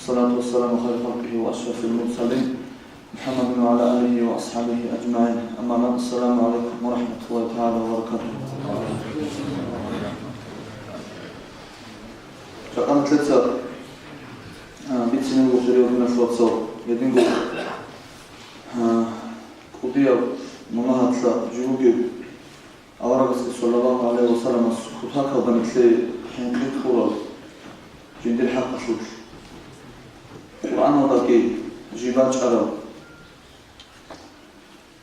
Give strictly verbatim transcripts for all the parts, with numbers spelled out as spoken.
الصلاة والسلام على خير خلقه وأشرف المرسلين محمد وعلى آله وأصحابه أجمعين. أما بعد، السلام عليكم ورحمة الله تعالى وبركاته. Жакъа нилъеца, а, бицине буго, хириял диналъул вацал, гьединго, а, кӀудияб мунагьалда жив вугев аварагасде саллаллагьу гӀалайгьи ва салламас кутакалда нилъее хӀинкъи кьурал жиндир хӀакъалъулъ. Къуръаналдаги жиб бачӀараб,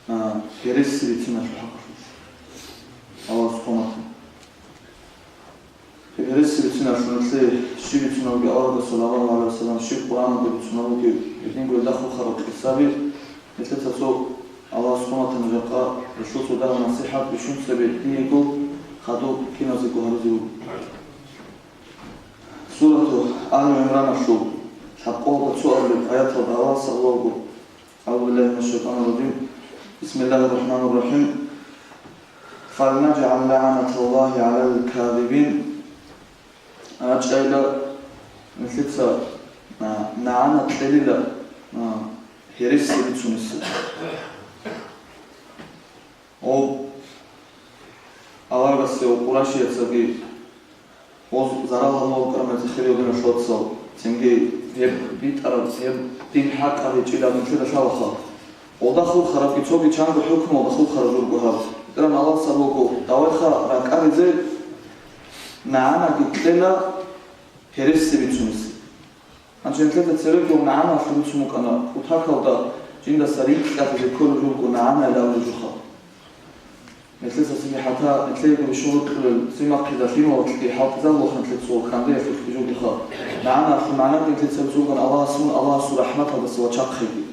а, гьереси бициналъул хӀакъалъулъ. Аллагьас хъуматан. Гьереси бициналъул нилъее щиб бицунеб бугеб, аварагас саллаллагьу гӀалайгьи ва саллам щиб Къуръаналда бицунеб бугеб, гьединго гьелда хурхараб къисаби, нилъеца цо Аллагьас хъуматан жакъа, гьелъул цо дагьаб насихӀат бищун цебе диего хадуб киназего гьаризе вуго. Сурату Али ГӀимраналъул лъабкъоялда цо абулеб аяталда Аллагьас абулеб буго: أعوذ بالله من الشيطان الرجيم. بسم الله الرحمن الرحيم. فلنجعل لعنة الله على الكاذبين. РачӀайила нилъеца, а, нагӀана кьелила, а, гьереси бицунесе. Гьеб аварагасе ва къурайшияцаги гьез зарал гьабулеб букӀараб мехалъ, хириял диналъул вацал, цинги гьеб битӀараб, гьеб дин хӀакъаб гьечӀилан нилъеда лъалаха. Гьелда хурхарабги цоги чанго хӀукмуялда хурхараб жо буго гьаб. БетӀергьан Аллагьас абулеб буго: давеха ракӀаризе нагӀанаги кьела гьереси бицунесе. Гьанже нилъеда цебеги нагӀаналъул бицун букӀана, кутакалда жиндаса рикӀкӀалъизе кколеб жо буго нагӀана абулеб жоха. Нилъеца цинги хӀатта нилъеего бищун рокьулел цӀимахъида лъималалъги хӀалтӀизабулаха нилъеца цо хандаялъулъги жо бугоха. НагӀаналъул магӀнаги нилъеца бицун букӀана Аллагьасул, Аллагьасул рахӀматалдаса вачахъеги.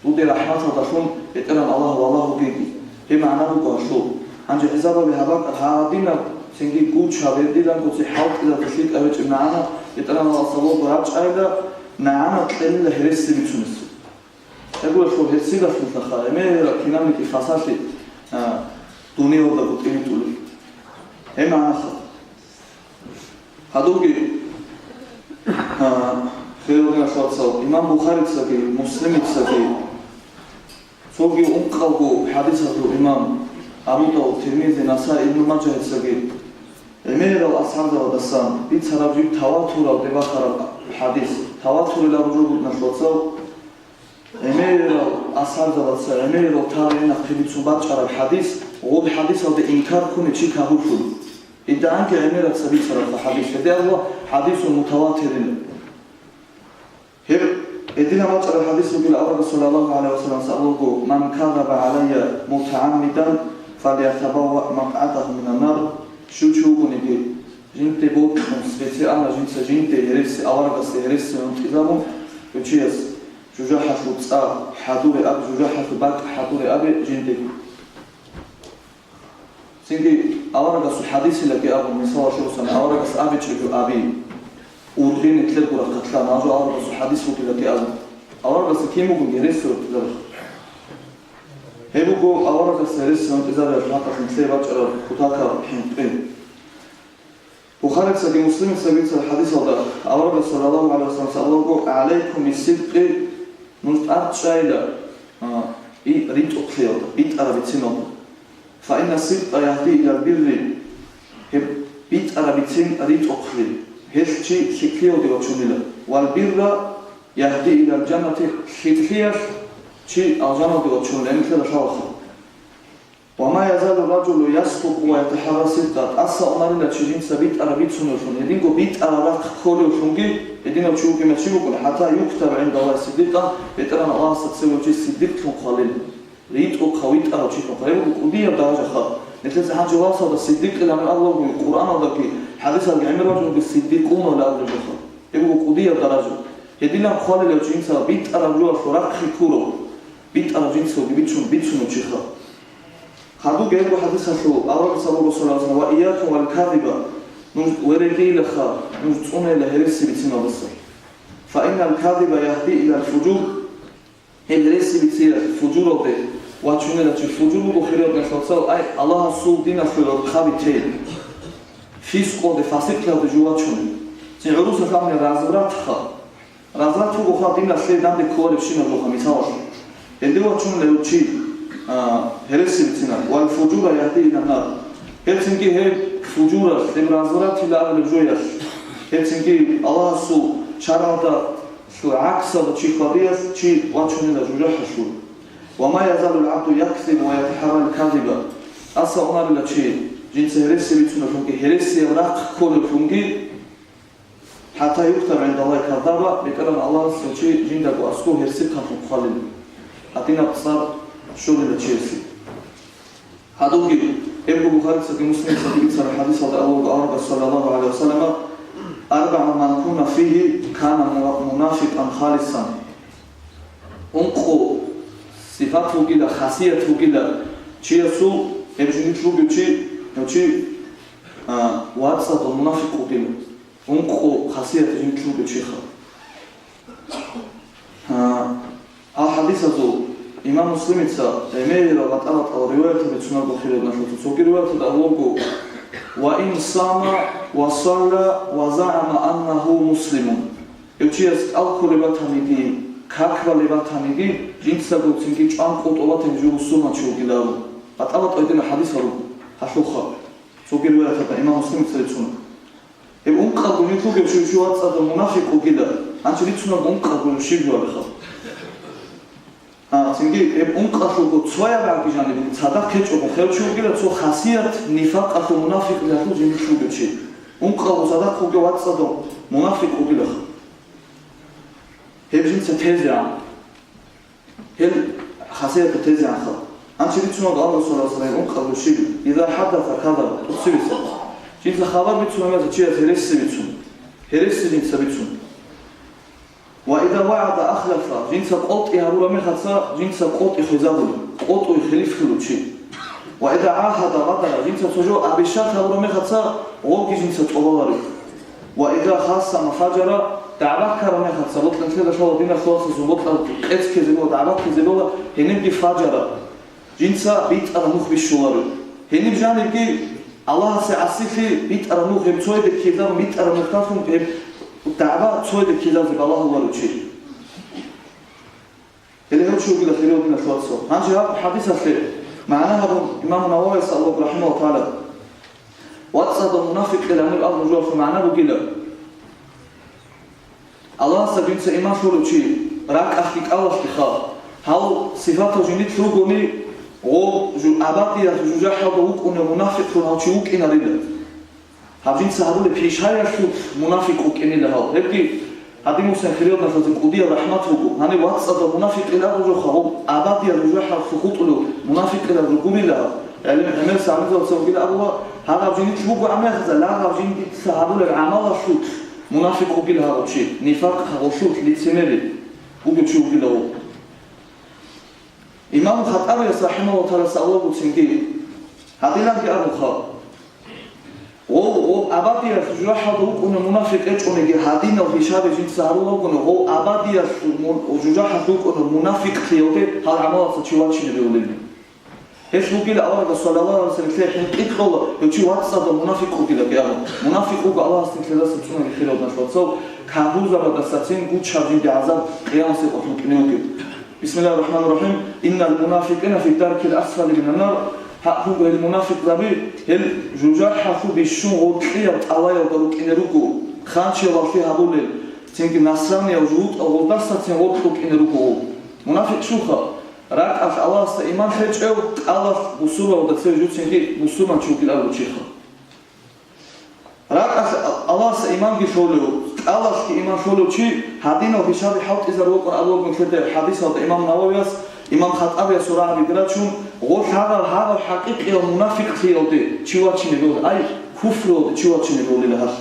Дуде рахӀматалдалъун, БетӀергьан Аллагь, валагьугеги. Гьеб магӀна буго гьелъул. Гьанже хӀисабалде гьаб бакӀалъ гьадинаб, цинги гучаб, гьединабго цо хӀалтӀизабизе лъикӀаб гьечӀеб нагӀана, БетӀергьан Аллагьас абулеб буго рачӀайила, нагӀана кьелила гьереси бицунесе. Гьеб гурелъул гьерсидалъун лъаха, гӀемераб кинабниги хасалъи, а, дуниялалдаго тӀибитӀулеб. Гьеб магӀнаха. Гьадурги, а, хириял диналъул вацал, имам Бухарицаги, Муслимицаги, цоги ункъалго хӀадисалъул имам Абу Давуд, Тирмизи, Насаи, Ибну Мажагьицаги гӀемерал асхӀабзабаздасан бицараб жиб таватуралде бахараб хӀадис, таватурилан ружугутналъ вацал, гӀемерал асхӀабзабаца, гӀемерал табигӀинахъе бицун бачӀараб хӀадис, гъоб хӀадисалде инкар ккуне чи кагьурлъун. Идда гӀанги гӀемераб цо бицараб хӀадис, гьединго хӀадисул мутаватирин. Гьеб гьединаб бачӀараб хӀадис бугила, аварагас саллаллагьу гӀалайгьи ва саллам абулеб буго: «Ман казаба гӀалайя мутагӀаммидан, фалятабавваъ макъгӀадагьу минан нар». Щив чи вугониги, жинде бокьун, специально жинца жинде гьереси, аварагасде гьереси гьунтӀизабун, гьев чияс жужахӀалъул цӀа хӀадуре абе, жужахӀалъул бакӀ хӀадуре абе жинде. Цинги аварагасул хӀадисилаги абун, мисалалъе босани, аварагас абичӀого аби, ургъи нилъер гурахъалъан, гьанже аварагасул хӀадис бугилаги абун. Аварагасда кин бугониги гьереси гьунтӀизарищ? Гьеб буго аварагасда гьереси гьунтӀизариялъул хӀакъалъулъ нилъее бачӀараб кутакаб хӀинкъи. Бухарицаги Муслимицаги бицараб хӀадисалда аварагас саллаллагьу гӀалайгьи ва саллам абулеб буго: «ГӀалайкум биссидкъи», нуж тӀад чӀайила, а, и ритӀухълъиялда, битӀараб бициналда. «Фаинна сидкъа ягьди илал бирри», гьеб битӀараб бицин ритӀухълъи, гьелъ чи лъикӀлъиялде вачунила. «Вал бирра ягьди илал жаннати», лъикӀлъиялъ чи алжаналде вачунила, гьеб нилъеда лъалаха. «Ва ма язалу ражулу ясдукъу ва ятахӀарра сидкъа», тӀаса унарила чи жинца битӀараб бицуневлъун, гьединго битӀараб рахъ кколевлъунги, гьединав чи вугев чи вукӀун, «хӀатта юктаба гӀиндаллагьи сиддикъан», БетӀергьан Аллагьасда цеве чи сиддикълъун хъвалел. РитӀухъав, витӀарав чилъун хъвалел. Гьеб буго кӀудияб даражаха. Нилъеца гьанже васалда сиддикъилан абулеб буго, Къуръаналдаги хӀадисалги гӀемер бачӀунги сиддикъуна абулеб жоха. Гьеб буго кӀудияб даража. Гьединан хъвалелев чи жинца битӀараб жоялъул рахъе ккурав, битӀарав жинцаги бичун бицунев чиха. Хадуб гьебго хӀадисалъул аварагас абуго, саллаллагьу гӀалайгьи ва саллам: «Ва ийякум вал казиба», нуж верегейилаха, нуж цӀунейила гьереси бициналдаса. «Фаиннал казиба ягьди илал фужур», гьеб гьереси бициялъ фужуралде вачунила чи. Фужур буго, хириял диналъул вацал, ай, Аллагьасул диналъул гӀурхъаби тей, фискъалде, фасикълъиялде жо вачунел. Цин гӀурусалъ абуни развратха. Разврат буго хал диналъе данде кколаребщинаб жоха, мисалалъе. Гьелде вачунила гьев чи, а, гьереси бицина, вал фужура ягьди иля нар. Гьецинги гьеб фужуралъ, гьеб развратила абулеб жоялъ. Гьецинги Аллагьасул шаргӀалда лъу гӀаксалда чи хьвадиялъ чи вачунила жужахӀалъур. Ва ма язалул гӀабду якзибу ва ятахӀаррал казиба. Аса унарила чи, жинца гьереси бицунаблъунги, гьересияб рахъ кколеблъунги, хӀатта юктаба гӀиндаллагьи каззаба, БетӀергьан Аллагьас гьев чи жиндаго аскӀов гьерсихъанлъун хъвалила, гьадинаб цӀар щолила чиясе. Гьадинги, гьеб буго Бухарицаги Муслимицаги бицараб хӀадисалда абулеб, аварагас саллаллагьу гӀалайгьи ва саллама: «АрбагӀун ман кунна фигьи, кана муна-, мунафикъан халисан». Ункъо сипат вугила, хасият вугила чиясул, гьеб жиндилъ вугев чи, гьев чи, а, вацӀцӀадав мунафикъ вугила. Ункъо хасият жиндилъ вугев чиха. А, гьал хӀадисазул имам Муслимица гӀемерал батӀа-батӀал риваятал бицунарго хириял налъуца цоги риваяталда абулеб буго: «Ва ин сама ва салла ва загӀама аннагьу муслимун». Гьев чияс кӀал кколеб батаниги, как балеб батаниги, жинцаго цинги чӀван къотӀулеб батани жо бусурманчи вугилан. БатӀа-батӀа гьединал хӀадисал руго гьалъухъа. Цоги риваяталда имам Муслимица рицуна. Гьеб ункъабго жиндилъ вугев чи, чи вацӀцӀадав мунафикъ вугила, гьанже рицунаб ункъабго жо щиб жо абиха. А, цинги гьеб ункъалъулго цояб гӀаги жаниб цадахъ гьечӀого хев чи вугила, цо хасият нифакъалъул, мунафикълъиялъул жиндилъ вугев чи. Ункъалго цадахъ вугев вацӀцӀадав мунафикъ вугилаха. Гьеб жинца тезегӀан. Гьел хасиятал тезегӀанха. Гьанже бицунаго Аллагьасул расулалъ гьеб ункъабго щиб: «Иза хӀаддаса казаба», тӀоцебесеб. Жинца хабар бицунеб мехалъ чияс гьереси бицун. Гьереси жинца бицун. «Ва иза вагӀада ахлафа», жинца къотӀи гьабураб мехалъ жинца къотӀи хвезабула, къотӀуе хилифлъула чи. «Ва иза гӀагьада гъадара», жинца цо жо обещать гьабураб мехалъ гъовги жинца тӀобалареб. «Ва иза хасама фажара», дагӀба ккараб мехалъ, бокьанлъила лъала диналъул вацасул бокьараб къец ккезе бола, дагӀба ккезе бола, гьенибги фажара. Жинца битӀараб нух бищуларо. Гьениб жанибги Аллагьасе гӀасилъи битӀараб нух, гьеб цояде ккезабун битӀараб нухалъун гьеб дагӀба цояде ккезазе балагьуларо чи. Гьеле гьев чи вугила, хириял диналъул вацал. Гьанже гьаб хӀадисалъе магӀна гьабун, имам Нававияс, Аллагь рахӀимагьу тагӀала, вацӀцӀадав мунафикъила гьаниб абун жоялъул магӀна бугила: Аллагьасда жинца иман лъурав чи ракӀалъги кӀалалъги хал, гьал сипатал жиндилъ ругони, гъов жу-, абадиялъ жужахӀалда вукӀунев мунафикълъун гьав чи вукӀинарила. Гьаб жинца гьабулеб пишаялъулъ мунафикъ вукӀинила гьав. Гьебги гьадин мусен хириял налъазе кӀудиял рахӀмат буго. Гьаниб вацӀцӀадав мунафикъила абурабха, гъоб абадияб жужахӀалъур хутӀулев мунапикъила ругурила гьав. ГӀелим гӀемер сагӀидалца вугила абула, гьагъаб жинилъ буго гӀамалазда, лагъаб жиндица гьабулеб гӀамалалъулъ мунафикъ вугила гьагъав чи, нифакъ гьагъулъулъ лицемерие вугев чи вугила гъов. Имам Хаттабияс, рахӀимагьуллагьу тагӀала, саллаллагьу цинги, гьадинабги абуха: «Гъов, гъов абадиялъ жужахӀалда вукӀунев мунафикъ гьечӀониги, гьадинав пишаби жинца гьарулагуни, гъов абадиялъ му-, жужахӀалъ вукӀунев мунафикълъиялде гьал гӀамалаца чи вачине бегьулеб». Гьелъ вугила аварагас, саллаллагьу гӀалайгьи ва саллам, нилъее хӀинкъи кьола, гьев чи вацӀцӀадав мунафикъ вугилаги абун. Мунафикъ вуго Аллагьас нилъедаса цӀунаги, хириял диналъул вацал, кагурзабаздасацин гучаб жинди гӀазаб къиямасеб къоялъ букӀине вугеб. Бисмиллагьир рахӀманир рахӀим. Иннал мунафикъина фи даркил асфали минан нар. ХӀакъ буго, гьел мунафикъзаби, гьел жужахӀалъул бищун гъоркьияб тӀалаялда рукӀине руго, ханчиялалъе гьабулел, цинги насраниял жугьутӀал гъолдасацин гъоркь рукӀине руго гъов. Мунафикъ щуха? РакӀалъ Аллагьасда иман лъечӀев, кӀалалъ бусурбабазда цеве жуцинги бусурманчи вукӀин абулев чиха. РакӀалъ Аллагьасда иманги лъолев, кӀалалъги иман лъолев чи гьадинав пишаби хӀалтӀизаруларо абулаго нилъеда хӀадисалда имам Нававияс, имам Хаттабиясул рагӀабиги рачун, гъо лъагӀал гьагъав хӀакъикъияв мунафикълъиялде чи вачине бегьулел, ай, куфруялде чи вачине бегьулила гьалъ,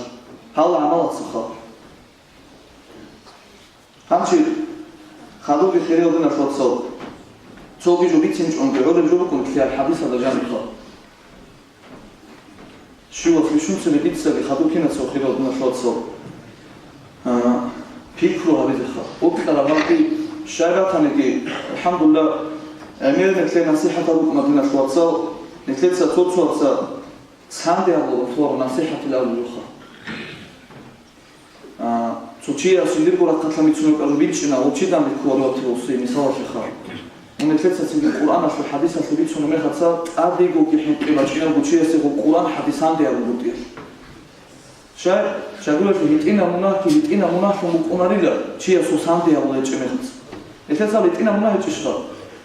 гьал гӀамалацаха. Гьанже хадубги, хириял диналъул вацал, цоги жо бицинчӀонги гӀолеб жо букӀун ккеян хӀадисалда жанибха. Щивас бищун цебе дицаги хадуб кинаца, хириял диналъул вацал, а, пикру гьабизеха. Укьараб гьалги щай батаниги, алхӀамдулиллагь, гӀемер нилъее насихӀатал рукӀуна, диналъул вацал, нилъеца цо-цояца цанде гьабулеб насихӀатил абулебха. А, Цо чияс жиндирго рахъалъан бицунеб кӀалъу бичӀчӀина, гъов чидан бихьуларо ватирусей, мисалалъеха. Мун нилъеца цинги Къуръаналъул хӀадисалъул бицунеб мехаца, тӀадегоги хӀинкъи бачӀинабго чиясе гъов Къуръан хӀадис гьанде гьабун бутӀиялъ. Щай, чагоялъе гьитӀинаб мунагьги гьитӀинаб мунагьлъун букӀунарила, чияс гьус гьанде гьабулеб гьечӀеб мехаца. Нилъеца гьитӀинаб мунагь гьечӀищха?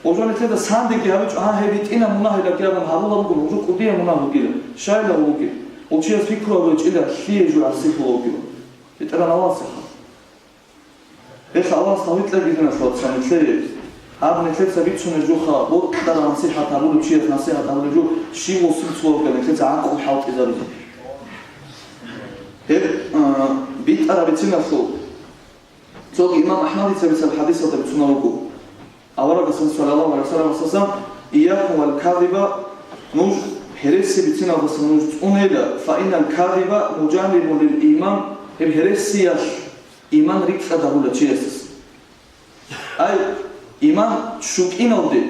Гъов жо нилъеда сандеги гьабичӀо, гьа, гьеб гьитӀинаб мунагьилаги абун гьабулеб буго, гъов жо кӀудияб мунагь бугила. Щайила гьуги? Гъов чияс пикру гьабулеб гьечӀила, лъие жо гӀасилъула вугила. БетӀеран Аллагьасеха. Гьелъ Аллагьас тавфикъ кьеги, диналъул вацал, нилъее. Гьаб нилъеца бицунеб жоха, бокьараб насихӀат гьабулев чияс насихӀат гьабулеб жо, щиб вуссин цоябго нилъеца гӀакълу хӀалтӀизаризе. Гьеб, а, битӀараб бициналъул цоги имам АхӀмадица бицараб хӀадисалда бицунеб буго. Аварагасан саллаллагьу гӀалайгьи ва саллам, асасан: «Ийякум вал казиба», нуж гьереси бициналдаса нуж цӀунейила, «фа иннал казиба мужаннибун лил иман», гьеб гьересиялъ иман рикӀкӀад гьабула чиясдаса. Ай, иман щукӀиналде,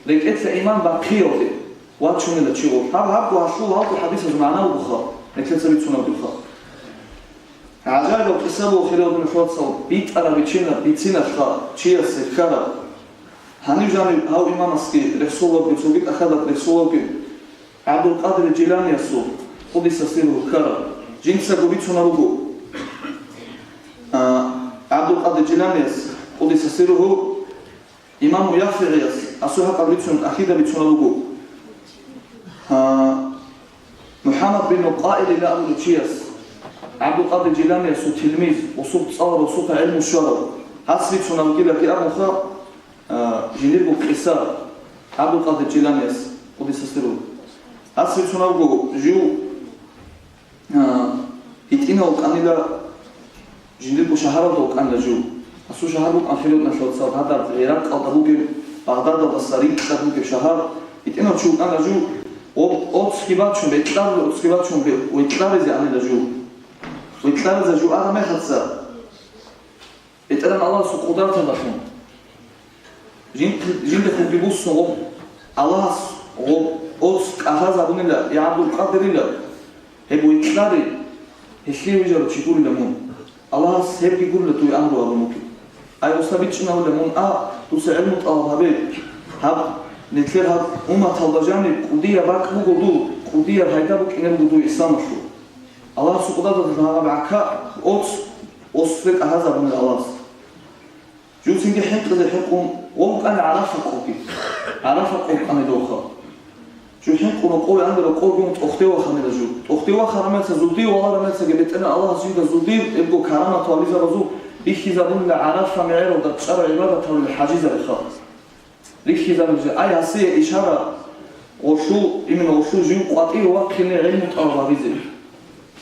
рекӀелъа иман бахъиялде вачунила чи гъов. Гьаб, гьабго гьалъул гьалго хӀадисазул магӀна бугоха, нилъеца бицунеб бугоха. ГӀажаибаб къиса буго, хириял диналъул вацал, битӀараб бицина-, бициналъха чиясе ккараб. Гьанив жанив гьав имамасги рехсолабги, цоги тӀахьазда рехсолабги, ГӀабдулкъадир Жиланиясул, къудиса сирругьу, ккараб. Жинцаго бицунеб буго, а, ГӀабдулкъадир Жиланияс, къудиса сирругьу, имаму ЯфигӀияс, асул хӀакъалъулъ бицун, акида бицунеб буго. А, МухӀаммад бин Къаилила абулев чияс, ГӀабдулкъадир Жиланиясул тилмиз, гъосул цӀаларав, гъосухъа гӀелму щварав, гьас бицунеб бугила абунха, а, жиндирго къиса ГӀабдулкъадир Жиланияс, къудиса сирругьу. Гьас бицунеб буго жив, а, гьитӀинав вукӀанила, жиндирго шагьаралда вукӀанила жив. Асул шагьар букӀан, хириял диналъул вацал, гьадаб ГӀиракъалда бугеб, Багъдадалдаса рикӀкӀад бугеб шагьар. ГьитӀинав чи вукӀана жив, о-, оцги бачун, бекьарулел оцги бачун бе-, векьаризе анила жив. Векьаризе жив араб мехалъ, БетӀеран Аллагьасул къудраталдалъун. Жин-, жиндехунги буссун гъоб, Аллагьас гъоб оц кӀалъазабунила, я ГӀабдулкъадирила, гьеб векьари, гьелъие вижарав чи гурила мун. Аллагьас гьебги гурила дуе амру гьабун вугеб. Ай, гъоса бичӀчӀинавила мун, а, дуца гӀелму тӀалаб гьабе. Гьаб, нилъер гьаб умматалда жаниб кӀудияб бакӀ буго дур, кӀудияб пайда букӀине буго дуе исламалъул. Аллагьасул къудраталдалъун гьаб гӀака оц, оц кӀалъазабунила Аллагьас. Жуцинги хӀинкъизе хӀинкъун, гъов вукӀана ГӀарафа къоги. ГӀарафа къо вукӀана дохъа. Жу хӀинкъун рокъове ана, рокъове гун тӀохде ваханила жу. ТӀохде вахараб мехалъ, зулде валараб мехалъги БетӀергьан Аллагьас жинда зулде, гьебго карамат вализабазул бихьизабунила ГӀарафа мегӀералда чӀарал гӀибадат гьабулел хӀажизаби халкъ. Рихьизабизе, ай, гьасие ишара, гъолъул, именно гъолъул жив къватӀиве вахъине гӀилму тӀалаб гьабизе,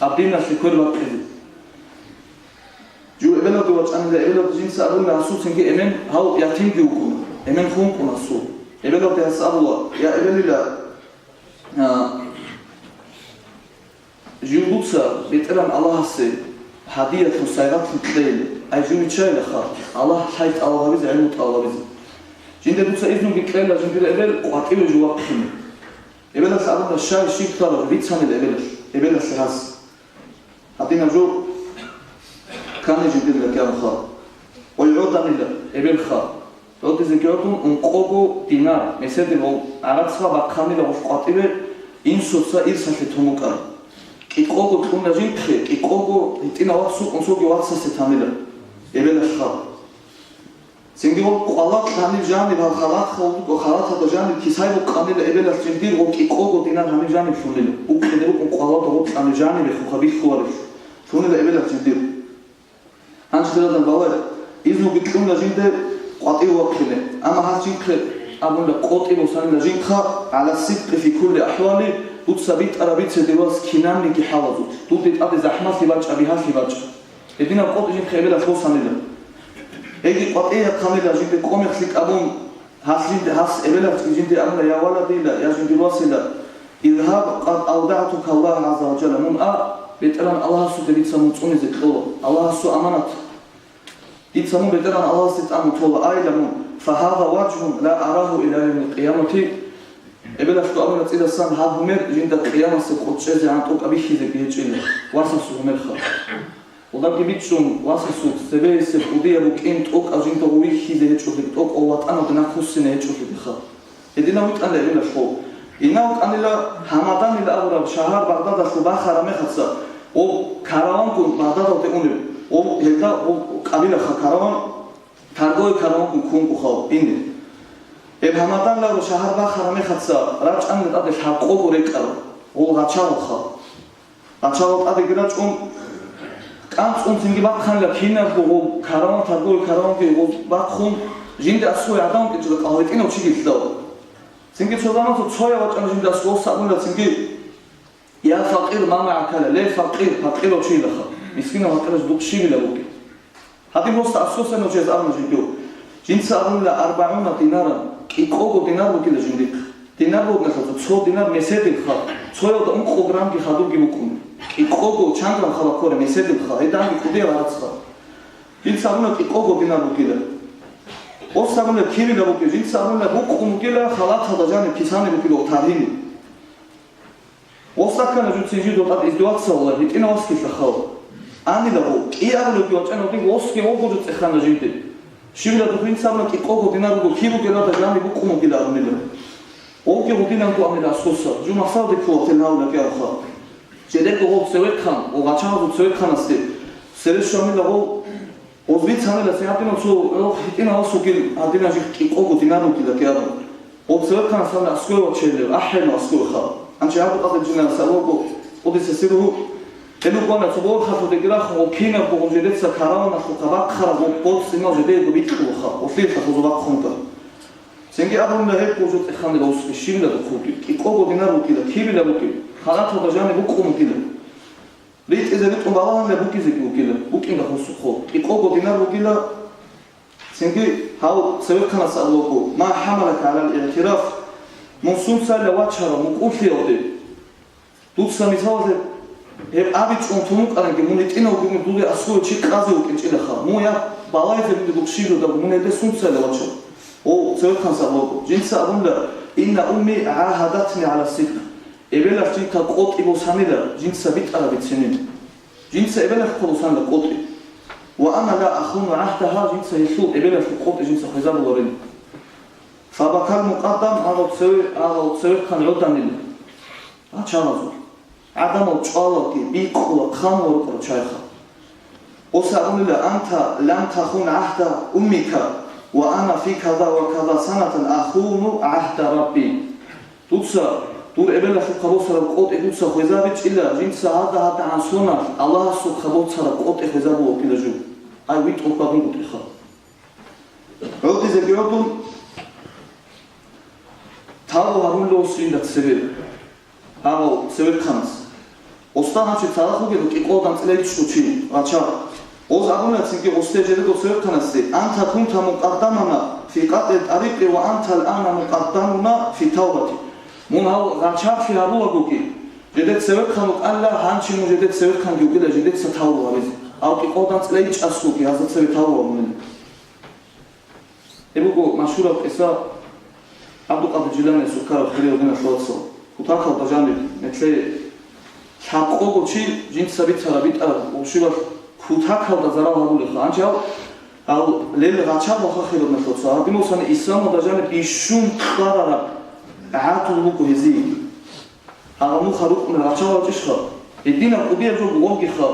гьаб диналъе квер бакъизе. Жив эбелалде вачӀанила, эбелалда жинца абуна, гьасуцинги эмен гьав ятимги вукӀуна, эмен хункъун гьасул. Эбелалде гьас абула, я эбелила, а, Жив дуца БетӀергьан Аллагьасе гьадиялъун, сайгъатлъун кьейилан, ай жив виччайилаха, Аллагь лъай тӀалаб гьабизе, гӀилму тӀалаб гьабизе. Жинда дуца изнуги кьела жиндир эбел къватӀиве жив вахъине. Эбелалъ абуна, щай, щиб ккараб, бицанила эбелалъ, эбелалъе гьас. Гьадинаб жо ккани жиндир ракӀалха. Ой, гӀоданила эбелха. ГӀодизе гьоркьун ункъого динар, меседил гъол гӀарацла бахъанила гъолъ къватӀиве, инсуца ирсалъе тун вукӀана. КӀикъого кьуна жинхъе, кӀикъого гьитӀинав вацас унсулги вацасе танила эбелалъха. Цинги гъол къвалакь гьаниб жаниб гьал халатха вукӀо, халаталда жаниб кисай букъанила эбелалъ жиндир гъол кӀикъого динар гьаниб жаниб лъунила. Укъиде рукъун къвалалда гъоркь гьаниб жаниб хъуха бихьуларелъ лъунила эбелалъ жиндир. Гьанже, хириял балагь, изнуги кьуна жинда къватӀив вахъине. Амма гьас жинхъе абуна, къотӀи босанила жинха, гӀала сидкъи фи кулли ахӀвали, дуца битӀараб бице дир вас кинабниги хӀалазулъ, дунде тӀаде захӀмалъи бачӀа, бигьалъи бачӀа. Гьединаб къотӀи жинхъе эбелалъ босанила. Гьеги къватӀие хъанила жинда кӀомехлъи кӀабун, Гьас жинде, гьас эбелалъги жинде абуна, я валадила, я жиндир васила, «Изгьаб, къад авдагӀтука Аллагь гӀазза ва жалла», мун а, БетӀеран Аллагьасухъе дица мун цӀунизе кьола, Аллагьасул аманат. Дица мун БетӀеран Аллагьасде тӀамун тола, айила мун, «Фагьаза важгьун ла арагьу иля явмил къиямати», эбелалъго абуна цӀидасан, гьаб гьумер жинда къиямасеб къо чӀезегӀан тӀокӀаб бихьизеги гьечӀила, васасул гьумерха. Гьелдаги бичӀчӀун, васасул цебесеб кӀудияб букӀин тӀокӀаб жинда гъов вихьизе гьечӀолъи, тӀокӀав ватӀаналда нахъвуссине гьечӀолъи диха. Гьединав витӀанила эбелалъул. Инав вукӀанила Гьамаданил абураб шагьар Багъдадалъул бахараб мехалъ, гъов каравангун Багъдадалде унеб, гъов гьелда гъов къабилаха караван, торговый каравангун ккунгухъав ине. Гьеб Гьамаданил абураб шагьар бахараб мехалъ рачӀанила тӀаде лъабкъого рекӀараб, гъол гъачагъулха. Гъачагъал тӀадеги рачӀун, кӀанцӀун цинги бахъанила кинабго гъоб караван, торговый караванги гъоб бахъун, жинда аскӀове гӀадан вукӀинчӀила кӀал гьитӀинав чиги лъала. Цинги цо заман цо цояв вачӀана жинда аскӀов сабуна цинги: «Я факъир, ма маъака», ле, факъир, факъирав чилаха, мискинав гьатӀирав духъ щибила вукӀин. Гьадин просто асусан нужез абуна жиндур. Жинца абунила арбагӀуна динаран, кӀикъого динар бугила жиндихъ. Динар бугоналъул цо динар меседилха, цоялда ункъо грамги хадубги букӀун. КӀикъого чан грам хала ккола меседилха, гьеданги кӀудиял гьарацха. Жинца абуна кӀикъого динар бугила. Ос абуна кивила бугила, жинца абуна букӀун бугила халаталда жаниб кисани бугила таргьини. Ос аккана жуцин жидул тӀад издеваться вала, гьитӀина осги лъахъал. Анила гъо, кӀиабилебги вачӀана дин осги гъого жуцӀехана жинде. Щивила духинцабна кӀикъого динар буго, киб бугелада жани букӀун бугила абунила. Гъоги гъудинанго амила асуса, жу масалде ккола тел гьавула кӀиарха. Жедего гъол цевехъан, гъо гъачагъазул цевехъанасде, сере щванила гъол, Гъоз бицанила, цин гьадинав цо рохь гьитӀинав ас вугил, гьадинав жих кӀикъого динар вугила кӀиабун. Гъоз цевехъанас гьанна аскӀове вачейилев, ахӀенав аскӀовеха. Анчи гьаб къадир жинас аварго кӀудиса сиру. Гьелукъана цо борхалъудеги рахун, гъо кинабго гъо жедеца караваналъухъа бахъараб гъо боцӀцӀимал жедего бикьулаха, гъолъиялъа хузу бахъунга. Цинги абунила гьеб гъо жо тӀеханила ус бищинила духъуги, кӀикъого динар вугила, кибила вугил, халаталда жани букӀун вугила. РитӀизе ритӀун балагьанила букӀизеги вугила, букӀинда хусухъо, кӀикъого динар вугила. Цинги гьав цевехъанас абулаго: «Ма хӀамалака гӀалал игӀтираф?» Мун сунцайила вачарав мукӀулъиялде? Дуца мисалалъе гьеб абичӀун тун вукӀаранги, мун гьитӀинав вугин, дуде аскӀове чи къазе вукӀинчӀилаха. Мун я балайзе бугеб букӀщибилдаго мун гьелде сунцайила вачав? О, цевехъанас абулаго, жинца абунила: «Инна умми гӀагьадатни гӀала сидкъ». Эбелалъ жинка къотӀи босанила, жинца битӀараб бицинин. Жинца эбелалъ хъо босанила къотӀи. Ва ана ла ахуну гӀагьдагьа, жинца гьелъул эбелалъул къотӀи жинца хвезабуларин. Фабакал мукъаддам, гьагъав цеве-, гьагъав цевехъан гӀоданила. Гьачамазул. ГӀадамал чӀвалалги, бикъула, хъанула рукӀарал чайха. Гъоса абунила: «Анта лам тахун гӀагьда уммика, ва ана фи каза ва каза санатан ахуну гӀагьда Рабби». Дуца дур эбелалъухъа босараб къотӀи дуца хвезабичӀила, жинца гьада-гьадагӀан соналъ Аллагьасухъа босараб къотӀи хвезабула вукӀила жо. Ай, витӀун хьвадунгутӀиха. ГӀодизеги гӀодун, тавбу гьабунила ус жинда цебе. Гьав цевехъанас. Оста гьанчи цадахъ вугев кӀикъоялда анцӀила ичӀго чи, гъачагъ. Гъоз абунила цинги гъосде жедего цевехъанасде: «Анта кунта мукъаддамана фи къатӀи тӀарикъи ва анта алъана мукъаддамуна фи тавбати». Мун гьав гъачагълъи гьабулагоги, жеде цевехъан вукӀанила, гьанчи мун жеде цевехъанги вугила, жедеца тавбу гьабизе. Гьав кӀикъоялда анцӀила ичӀасулги гьазда цеве тавбу гьабунила. Гьеб буго машгьураб кьиса ГӀабдулкъадир Жиланиялъул ккараб хириял диналъул вацал. Кутакалда жаниб, метле лъабкъого чи жинца бицараб битӀараб гъушибал кутакалда зарал гьабулеха. Гьанже гьав, гьав лел гъачагъ ваха хириял диналъул вацал. Гьадинав сани исламалда жаниб бищун кьварараб гӀадлу буго гьезие. Гьагъа нуха рукӀуна гъачагъ вачӀищха? Гьединаб кӀудияб жо бугонгиха.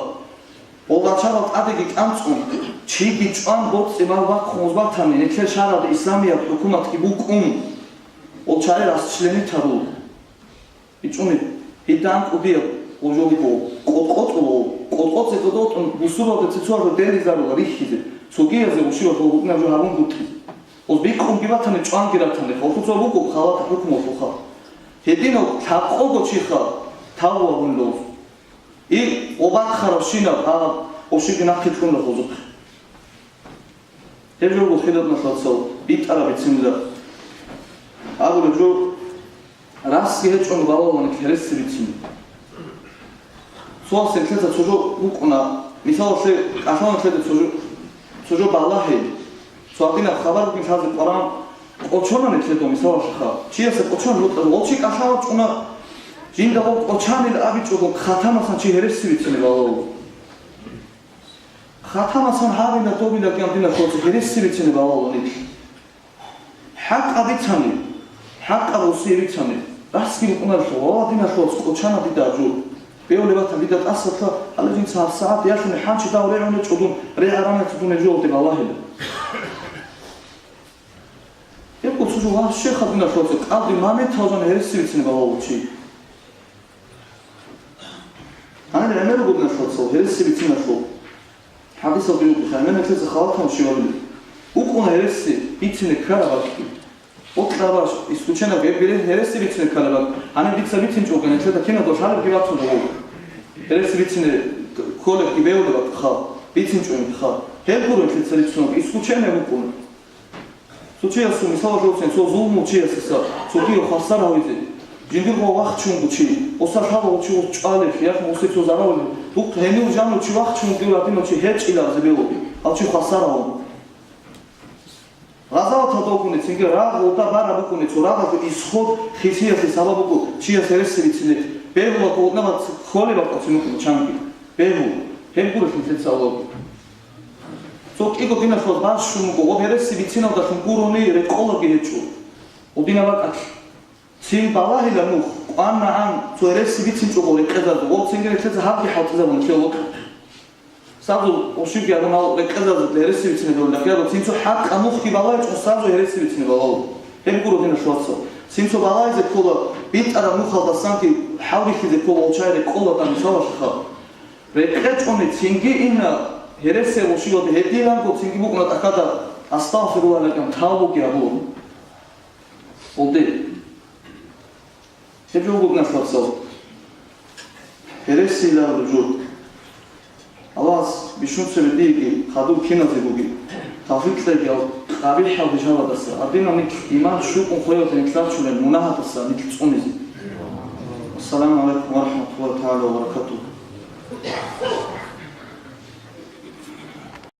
Гъол гъачагъал тӀадеги кӀанцӀун, чиги чӀван боцӀи-мал бахъун гъоз батани, нилъер шагьаралда исламияб хӀукуматги букӀун, гъол чагӀи расчлени тару. ИчӀуни, гьидан кӀудияб гъожо буго, къотӀкъотӀулав, къотӀкъотӀзе къотӀкъотӀун бусурбабазда цецоялда дерризарула рихьизе, цогиязе гъушиялъул гьукъинаб жо гьабунгутӀизе. Гъоз бикъунги батани, чӀванги ратани, халкъуца буго халатаб хӀукмулъулха. Гьединав лъабкъого чиха тавбу гьабунилан. И гъо бахъаравщинаб гьаб ошибки нахъе кьуна гъозухъе. Гьеб жо буго хириял диналъул вацал битӀараб бицинилан. Абулеб жо, расги гьечӀони балагьун хересизе бицин. Цо сентлъеца цо жо букӀуна, мисалалъе, кӀалъана нилъеда цо жо, цо жо балагье. Цо гьадинаб хабар бугин лъазе къваран кӀочона нилъеда, мисалалъеха. Чияса кӀочон бутӀа, гъол чи кӀалъа вачӀуна, жинда гъол кӀочанил абичӀого хатамасан чи гьересизе бицинеб балагьун. Хъатамасан гьабила, добила кӀан, диналъул вацал, гьереси бицине балагьун нилъ. ХӀакъаб бицани, хӀакъаб осие бицани, расги букӀуналъул, ва диналъул вацал, кӀочана дида гьаб жо. Бевлеб батани дида тӀасалъа, гьале жинца гьабсагӀат ялъуни хӀанчи дав регӀун гьечӀо дун, регӀарамеца дун гьеб жолде балагьила. Гьеб гуцул жо вагьщеха, диналъул вацал, кӀалдиб моменталда жаниб гьереси бицине балагьулев чи. Гьаниб гӀемер руго, диналъул вацал, гьереси бициналъул. ХӀадисалда буго, гӀемер нилъеца халатал щивали. Букъуна гьереси бицине ккараб бакӀги. Бокьараб исключение, гьеб гьереси бицине ккараб бакӀ. Гьаниб дица бицинчӀого, нилъеда киназдаго лъалебги бацун буго. Гьереси бицине кколебги бегьулеб бакӀ хал, бицинчӀого хал. Гьеб гуро нилъеца рицунеб, исключение букӀуна. Цо чиясул мисал гьабуцин, цо зулму чиясаса, цогие хвасар гьавизе. Жиндирго вахчун чи, оса лъала чи ус чӀвалеб, яхъ усе цо заралеб. Духъ гьенив жану чи вахчун дир гьадинав чи гьечӀила зебе вугев, гьав чи хвасар гьавун. Гъазаваталда вукӀуни, цинги рагъ гъолда бараб букӀуни, цо рагъалъул исход хисиялъе сабаб буго, чияс гьереси бицине, бегьула гъолдабац кколеб бакӀалцин вукӀун чанги. Бегьу, гьеб гурелъул лъица Аллагьги. Цо кӀиго, диналъул вацал, бащун буго, гъоб гьереси бициналдалъун гурони рекъолаги гьечӀо. Гъодинаб бакӀалъ. Цин балагьила нух, къванагӀан цо гьереси бицинчӀого рекъезабун, гъоб цинги нилъеца гьабги хӀалтӀизабун нилъер вокьи. Сабзу ошибки гьабун гьал рекъезабазда гьереси бицине дол дахъ ябу, цин цо хӀакъаб нухги балагьичӀо, сабзу гьереси бицине балагьу. Гьеб гуро, диналъул вацал. Цин цо балагьизе ккола, битӀараб нухалдасанги хӀалбихьизе ккола, олчай рекъола тӀад мисалалъеха. РекъечӀони цинги инна гьересияб ошибалде гьединанго цинги букӀуна тӀахьазда, «Астагъфируллагь» лакӀан тавбуги гьабула. Гъолде. Гьеб жо буго, диналъул вацал. Гьересиялъул жо. Аллагьас бищун цебе диеги, хадур киназегоги тавфикъ кьеги гьал къабихӀал гьижаладаса, гьадинал нилъ иман щукӀун хвеялъе нилъ рачунел мунагьалдаса нилъ цӀунизе. Ассаламу гӀалайкум ва рахӀматуллагьи тагӀала ва баракатугьу.